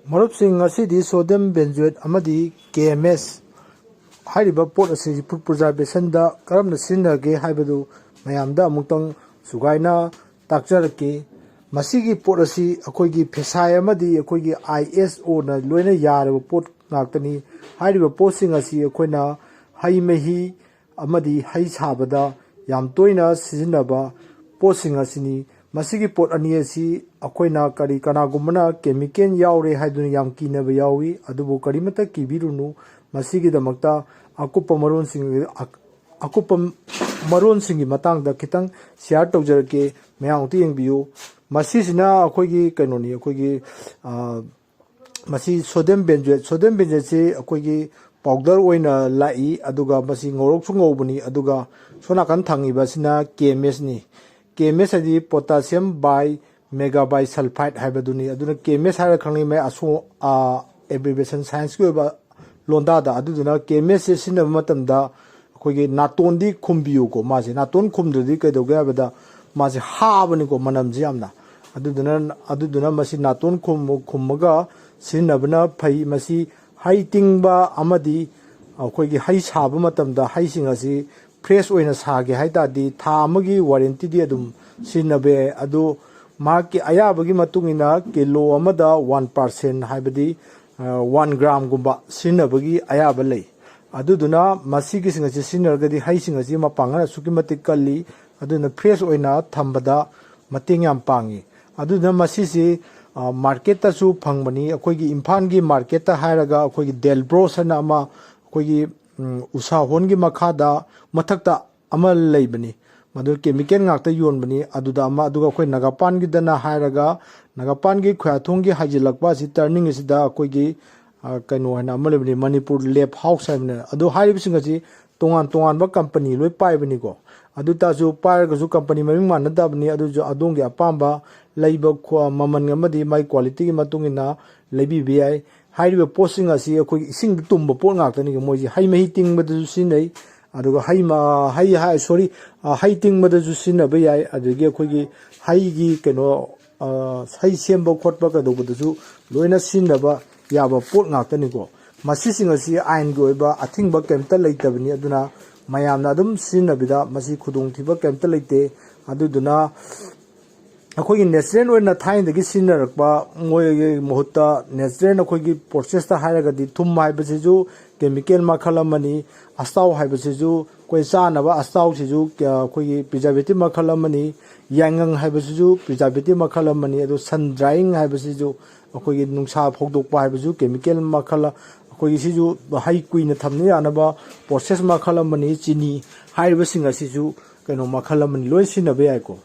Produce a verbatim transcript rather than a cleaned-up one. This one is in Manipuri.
ꯃꯔꯨꯞꯁꯤꯡ, ꯉꯁꯤꯗꯤ sodium benzoate ꯑꯃꯗꯤ K M S ꯍꯥꯏꯔꯤꯕ ꯄꯣꯠ ꯑꯁꯤ food preservationꯗ ꯀꯔꯝꯅ ꯁꯤꯖꯤꯟꯅꯒꯦ ꯍꯥꯏꯕꯗꯨ ꯃꯌꯥꯝꯗ ꯑꯃꯨꯛꯇꯪ ꯁꯨꯒꯥꯏꯅ ꯇꯥꯛꯆꯔꯛꯀꯦ꯫ ꯃꯁꯤꯒꯤ ꯄꯣꯠ ꯑꯁꯤ ꯑꯩꯈꯣꯏꯒꯤ ꯐꯤꯁꯥꯏ ꯑꯃꯗꯤ ꯑꯩꯈꯣꯏꯒꯤ ISOꯅ ꯂꯣꯏꯅ ꯌꯥꯔꯕ ꯄꯣꯠ ꯉꯥꯛꯇꯅꯤ꯫ ꯍꯥꯏꯔꯤꯕ ꯄꯣꯠꯁꯤꯡ ꯑꯁꯤ ꯑꯩꯈꯣꯏꯅ ꯍꯩ ꯃꯍꯤ ꯑꯃꯗꯤ ꯍꯩ ꯁꯥꯕꯗ ꯌꯥꯝ ꯇꯣꯏꯅ ꯁꯤꯖꯤꯟꯅꯕ ꯄꯣꯠꯁꯤꯡ ꯑꯁꯤꯅꯤ꯫ ꯃꯁꯤꯒꯤ ꯄꯣꯠ ꯑꯅꯤ ꯑꯁꯤ ꯑꯩꯈꯣꯏꯅ ꯀꯔꯤ, ꯀꯅꯥꯒꯨꯝꯕꯅ chemical ꯌꯥꯎꯔꯦ ꯍꯥꯏꯗꯨꯅ ꯌꯥꯝ ꯀꯤꯅꯕ ꯌꯥꯎꯏ, ꯑꯗꯨꯕꯨ ꯀꯔꯤꯃꯠꯇ ꯀꯤꯕꯤꯔꯨꯅꯨ꯫ ꯃꯁꯤꯒꯤꯗꯃꯛꯇ ꯑꯀꯨꯞꯄ ꯃꯔꯣꯜꯁꯤꯡ, ꯑꯀꯨꯞꯄ ꯃꯔꯣꯜꯁꯤꯡꯒꯤ ꯃꯇꯥꯡꯗ ꯈꯤꯇꯪ share ꯇꯧꯖꯔꯛꯀꯦ, ꯃꯌꯥꯝ ꯑꯃꯨꯛꯇ ꯌꯦꯡꯕꯤꯌꯨ꯫ ꯃꯁꯤꯁꯤꯅ ꯑꯩꯈꯣꯏꯒꯤ ꯀꯩꯅꯣꯅꯤ, ꯑꯩꯈꯣꯏꯒꯤ, ꯑ, ꯃꯁꯤ sodium benzoate, sodium benzoateꯁꯤ ꯑꯩꯈꯣꯏꯒꯤ powder ꯑꯣꯏꯅ ꯂꯥꯛꯏ, ꯑꯗꯨꯒ ꯃꯁꯤ ꯉꯧꯔꯣꯛꯁꯨ ꯉꯧꯕꯅꯤ, ꯑꯗꯨꯒ ꯁꯣꯝ ꯅꯥꯀꯟ ꯊꯪꯉꯤꯕꯁꯤꯅ K M Sꯅꯤ꯫ K M S ꯍꯥꯏꯗꯤ potassium bi megabisulfite ꯍꯥꯏꯕꯗꯨꯅꯤ꯫ ꯑꯗꯨꯅ K M S ꯍꯥꯏꯔ ꯈꯪꯅꯩ, ꯃꯥꯏ ꯑꯁꯣ-, ꯑ, abbreviation scienceꯀꯤ ꯑꯣꯏꯕ ꯂꯣꯟꯗꯥꯗ꯫ ꯑꯗꯨꯗꯨꯅ K M Sꯁꯦ ꯁꯤꯖꯤꯟꯅꯕ ꯃꯇꯝꯗ ꯑꯩꯈꯣꯏꯒꯤ ꯅꯥꯇꯣꯟꯗꯤ ꯈꯨꯝꯕꯤꯌꯨꯀꯣ꯫ ꯃꯥꯁꯦ ꯅꯥꯇꯣꯟ ꯈꯨꯝꯗ꯭ꯔꯗꯤ ꯀꯩꯗꯧꯒꯦ ꯍꯥꯏꯕꯗ ꯃꯥꯁꯦ ꯍꯥꯕꯅꯤꯀꯣ, ꯃꯅꯝꯁꯦ ꯌꯥꯝꯅ꯫ ꯑꯗꯨꯗꯨꯅ, ꯑꯗꯨꯗꯨꯅ ꯃꯁꯤ ꯅꯥꯇꯣꯟ ꯈꯨꯝ-, ꯈꯨꯝꯃꯒ ꯁꯤꯖꯤꯟꯅꯕꯅ ꯐꯩ꯫ ꯃꯁꯤ ꯍꯩ ꯇꯤꯡꯕ ꯑꯃꯗꯤ ꯑꯩꯈꯣꯏꯒꯤ ꯍꯩ ꯁꯥꯕ ꯃꯇꯝꯗ ꯍꯩꯁꯤꯡ ꯑꯁꯤ fresh ꯑꯣꯏꯅ ꯁꯥꯒꯦ ꯍꯥꯏ ꯇꯥꯔꯗꯤ ꯊꯥ ꯑꯃꯒꯤ warrantyꯗꯤ ꯑꯗꯨꯝ ꯁꯤꯖꯤꯟꯅꯕ ꯌꯥꯏ꯫ ꯑꯗꯨ ꯃꯍꯥꯛꯀꯤ ꯑꯌꯥꯕꯒꯤ ꯃꯇꯨꯡ ꯏꯟꯅ ꯀꯤꯂꯣ ꯑꯃꯗ one percent, ꯍꯥꯏꯕꯗꯤ, ꯑ, one gramꯒꯨꯝꯕ ꯁꯤꯖꯤꯟꯅꯕꯒꯤ ꯑꯌꯥꯕ ꯂꯩ꯫ ꯑꯗꯨꯗꯨꯅ ꯃꯁꯤꯒꯤꯁꯤꯡ ꯑꯁꯤ ꯁꯤꯖꯤꯟꯅꯔꯒꯗꯤ ꯍꯩꯁꯤꯡ ꯑꯁꯤ ꯃꯄꯥꯡꯒꯜ ꯑꯁꯨꯛꯀꯤ ꯃꯇꯤꯛ ꯀꯜꯂꯤ, ꯑꯗꯨꯅ fresh ꯑꯣꯏꯅ ꯊꯝꯕꯗ ꯃꯇꯦꯡ ꯌꯥꯝ ꯄꯥꯡꯉꯤ꯫ ꯑꯗꯨꯗꯨꯅ ꯃꯁꯤꯁꯤ, ꯑ, marketꯇꯁꯨ ꯐꯪꯕꯅꯤ꯫ ꯑꯩꯈꯣꯏꯒꯤ ꯏꯝꯐꯥꯜꯒꯤ marketꯇ ꯍꯥꯏꯔꯒ ꯑꯩꯈꯣꯏꯒꯤ Delbros ꯍꯥꯏꯅ ꯑꯃ ꯑꯩꯈꯣꯏꯒꯤ, ꯎꯝ, ꯎꯁꯥ ꯍꯣꯜꯒꯤ ꯃꯈꯥꯗ ꯃꯊꯛꯇ ꯑꯃ ꯂꯩꯕꯅꯤ, ꯃꯗꯨ chemical ꯉꯥꯛꯇ ꯌꯣꯟꯕꯅꯤ꯫ ꯑꯗꯨꯗ ꯑꯃ, ꯑꯗꯨꯒ ꯑꯩꯈꯣꯏ ꯅꯥꯒꯥꯄꯥꯟꯒꯤꯗꯅ ꯍꯥꯏꯔꯒ, ꯅꯥꯒꯥꯄꯥꯟꯒꯤ ꯈꯨꯌꯥꯊꯣꯡꯒꯤ ꯍꯥꯏꯖꯤꯜꯂꯛꯄ ꯑꯁꯤ turning ꯑꯁꯤꯗ ꯑꯩꯈꯣꯏꯒꯤ, ꯑ, ꯀꯩꯅꯣ ꯍꯥꯏꯅ ꯑꯃ ꯂꯩꯕꯅꯤ, ꯃꯅꯤꯄꯨꯔ ꯂꯦꯞ ꯍꯥꯎꯁ ꯍꯥꯏꯕꯅꯤ꯫ ꯑꯗꯨ ꯍꯥꯏꯔꯤꯕꯁꯤꯡ ꯑꯁꯤ ꯇꯣꯉꯥꯟ ꯇꯣꯉꯥꯟꯕ company ꯂꯣꯏ ꯄꯥꯏꯕꯅꯤꯀꯣ꯫ ꯑꯗꯨ ꯇꯥꯔꯁꯨ, ꯄꯥꯏꯔꯒꯁꯨ company ꯃꯃꯤꯡ ꯃꯥꯟꯅꯗꯕꯅꯤ꯫ ꯑꯗꯨꯁꯨ ꯑꯗꯣꯝꯒꯤ ꯑꯄꯥꯝꯕ ꯂꯩꯕ ꯈꯣ-, ꯃꯃꯜ ꯑꯃꯗꯤ ꯃꯥꯒꯤ qualityꯒꯤ ꯃꯇꯨꯡ ꯏꯟꯅ ꯂꯩꯕꯤꯕ ꯌꯥꯏ꯫ ꯍꯥꯏꯔꯤꯕ ꯄꯣꯠꯁꯤꯡ ꯑꯁꯤ ꯑꯩꯈꯣꯏꯒꯤ ꯏꯁꯤꯡꯗ ꯇꯨꯝꯕ ꯄꯣꯠ ꯉꯥꯛꯇꯅꯤ꯫ ꯃꯣꯏꯁꯤ ꯍꯩ ꯃꯍꯤ ꯇꯤꯡꯕꯗꯁꯨ ꯁꯤꯖꯤꯟꯅꯩ, ꯑꯗꯨꯒ ꯍꯩ ꯃ-, ꯍꯩ ꯍꯥꯏ, sorry, ꯑ, ꯍꯩ ꯇꯤꯡꯕꯗꯁꯨ ꯁꯤꯖꯤꯟꯅꯕ ꯌꯥꯏ꯫ ꯑꯗꯒꯤ ꯑꯩꯈꯣꯏꯒꯤ ꯍꯩꯒꯤ ꯀꯩꯅꯣ, ꯍꯩ ꯁꯦꯝꯕ ꯈꯣꯠꯄ ꯀꯩꯗꯧꯕꯗꯁꯨ ꯂꯣꯏꯅ ꯁꯤꯖꯤꯟꯅꯕ ꯌꯥꯕ ꯄꯣꯠ ꯉꯥꯛꯇꯅꯤꯀꯣ꯫ ꯃꯁꯤꯁꯤꯡ ꯑꯁꯤ ꯑꯥꯏꯟꯒꯤ ꯑꯣꯏꯕ ꯑꯊꯤꯡꯕ ꯀꯩꯝꯇ ꯂꯩꯇꯕꯅꯤ꯫ ꯑꯗꯨꯅ ꯃꯌꯥꯝꯅ ꯑꯗꯨꯝ ꯁꯤꯖꯤꯟꯅꯕꯤꯗ ꯃꯁꯤ ꯈꯨꯗꯣꯡꯊꯤꯕ ꯀꯩꯝꯇ ꯂꯩꯇꯦ꯫ ꯑꯗꯨꯗꯨꯅ ꯑꯩꯈꯣꯏꯒꯤ ꯅꯦꯆꯔꯦꯜ ꯑꯣꯏꯅ ꯊꯥꯏꯅꯗꯒꯤ ꯁꯤꯖꯤꯟꯅꯔꯛꯄ ꯃꯣꯏꯒꯤ ꯃꯍꯨꯠꯇ ꯅꯦꯆꯔꯦꯜ ꯑꯩꯈꯣꯏꯒꯤ ꯄ꯭ꯔꯣꯁꯦꯁꯇ ꯍꯥꯏꯔꯒꯗꯤ ꯊꯨꯝ ꯍꯥꯏꯕꯁꯤꯁꯨ ꯀꯦꯃꯤꯀꯦꯜ ꯃꯈꯜ ꯑꯃꯅꯤ꯫ ꯑꯆꯥꯎ ꯍꯥꯏꯕꯁꯤꯁꯨ ꯑꯩꯈꯣꯏ ꯆꯥꯅꯕ ꯑꯆꯥꯎꯁꯤꯁꯨ ꯑꯩꯈꯣꯏꯒꯤ ꯄ꯭ꯔꯤꯖꯥꯔꯕꯦꯇꯤꯞ ꯃꯈꯜ ꯑꯃꯅꯤ꯫ ꯌꯥꯏꯉꯪ ꯍꯥꯏꯕꯁꯤꯁꯨ ꯄ꯭ꯔꯤꯖꯥꯔꯕꯦꯇꯤꯞ ꯃꯈꯜ ꯑꯃꯅꯤ꯫ ꯑꯗꯨ ꯁꯟ ꯗ꯭ꯔꯥꯏꯌꯤꯡ ꯍꯥꯏꯕꯁꯤꯁꯨ ꯑꯩꯈꯣꯏꯒꯤ ꯅꯨꯡꯁꯥ ꯐꯧꯗꯣꯛꯄ ꯍꯥꯏꯕꯁꯨ ꯀꯦꯃꯤꯀꯦꯜ ꯃꯈꯜ, ꯑꯩꯈꯣꯏꯒꯤ ꯁꯤꯁꯨ ꯍꯩ ꯀꯨꯏꯅ ꯊꯝꯅ ꯌꯥꯅꯕ ꯄ꯭ꯔꯣꯁꯦꯁ ꯃꯈꯜ ꯑꯃꯅꯤ꯫ ꯆꯤꯅꯤ ꯍꯥꯏꯔꯤꯕꯁꯤꯡ ꯑꯁꯤꯁꯨ ꯀꯩꯅꯣ ꯃꯈꯜ ꯑꯃꯅꯤ, ꯂꯣꯏ ꯁꯤꯖꯤꯟꯅꯕ ꯌꯥꯏꯀꯣ꯫